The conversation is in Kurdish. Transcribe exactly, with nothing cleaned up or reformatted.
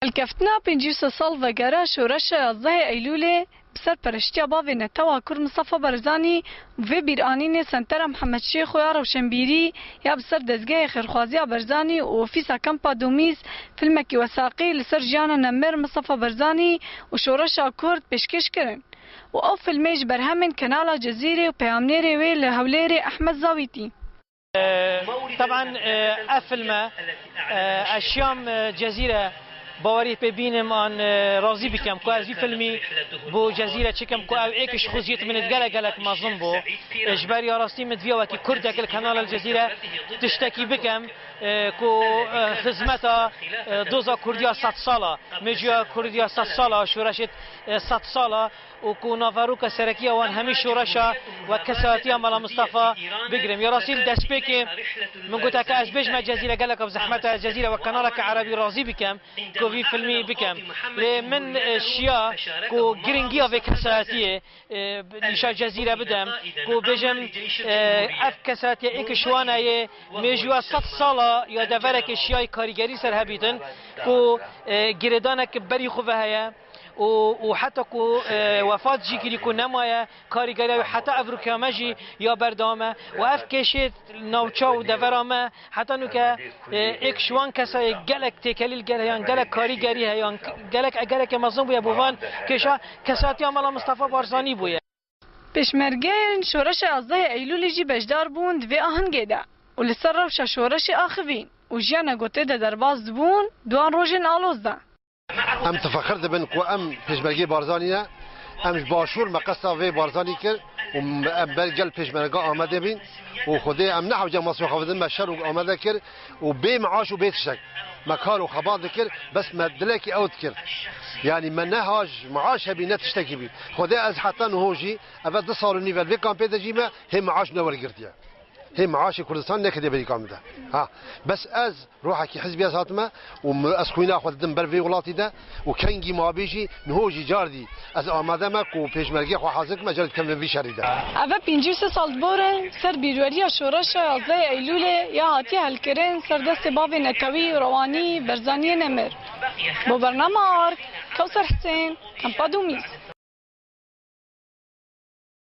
Şikeftina pêncî û sê sal vegere şoreşa yazdehê Eylûlê bi serpereştiya bavê netewa Kurd Mistefa Barzanî û vê bîranînê Sentera Mihemed Şêxo ya Rewşenbîrî ya bi ser Dezgehê Xêrxwaziya Barzanî û Ofîsa Kampa Domîz filmekî wesaqî li ser jiyana nemir Mistefa Barzanî û şoreşa Kurd pêşkêş kirin û ew filmê ji berhemên Kanala Cezîrê û peyamnêrê wê li Hewlêrê Ehmed Zawîtî. Teban, e, ev filme, e, ez şiyam, e, Cezîre, bawerî pê bînim an, e, razî bikem ku ez vî filmî bo Cezîre çikim ku ew êk ji xweziyêt min id gelek gelek mezin bû. E, ji ber ya rastî min diviya wekî Kurdek li kanala Cezîre tiştekî bikim, e, ku, e, xizmeta, e, doza Kurdiya sed sala, mecûya Kurdiya sed sala, şoreşê, e, sed sala, û ku naveroka serekiya wan hemî şoreşa wek kesayetiya Mela Mistefa bigirim. Ya rastî li destpêkê min gote ke ez bêjme Cezîre gelek ev zehmet e, Cezîre wek kanaleke erebî razî bikem ku vî filmî bikem. Lê min, e, şiya ku giringiya vê kesayetiyê, e, nîşa Cezîre bidim, ku bêjim, e, ev kesayetiye êk ji wan e yê mêjûya sed sala ya deverekê şiyayî karîgerî ser hebîtin, ku, e, girêdanek berî xwe ve heye. û, û heta ku, e, wefat jî kirî ku nemaye, karîgeriya wî heta ev rûkê me jî ya berdewam e. Û ev kêşê navça û devera me heta nûke, e, êk ji wan kesayê gelek têkelî li gel heyan, gelek karîgerî heyan, gelek egerekê mezin bûye bo van kêşa kesatiya Mela Mistefa Barzanî bûye. Pêşmergeyên Şoreşa yazdehê Eylûlê jî beşdar bûn di vê ahengê de û li ser rewşa şoreşê axivîn û jiyana ku tê de derbas dibûn di wan rojên aloz de. Em tifexir dibin ku em pêşmergê Barzanî ne. Em ji Başûr me qesta vê Barzanî kir û em ber gel pêşmerga Amedê bîn û Xwedê em ne hewce masrûfa xwe bidin, me şer û Amede kir û bê meaş û bê tiştek me kar û xebat dikir, bes me dilekî ew dikir. Yanî me ne haj meaş hebî ne tiştekî bî. Xwedê ez heta niho jî, eve du sal û nîv e vê kampê de jî me hê meaş newergirtiye. Hê meaşê Kurdistan nekirdiye berî kamî de. Ha, bes ez ruhekî hizbî ez hatime û mi-, ez xwîna xwe didim ber vê welatî de û kengî ma bê jî niho jî cardî ez amade me ku pêşmergê xwe hazir kime, cer dikem vê vî şerî de. Eve pêncî û sê sal diborin ser bîrweriya şoreşa yazdehê Eylûlê ya hatiye helkirin ser destê bavê netewî û rewanî Berzaniyê Nemir. Bo bernama Ark, Kewser Hisên, Kampa Domîz.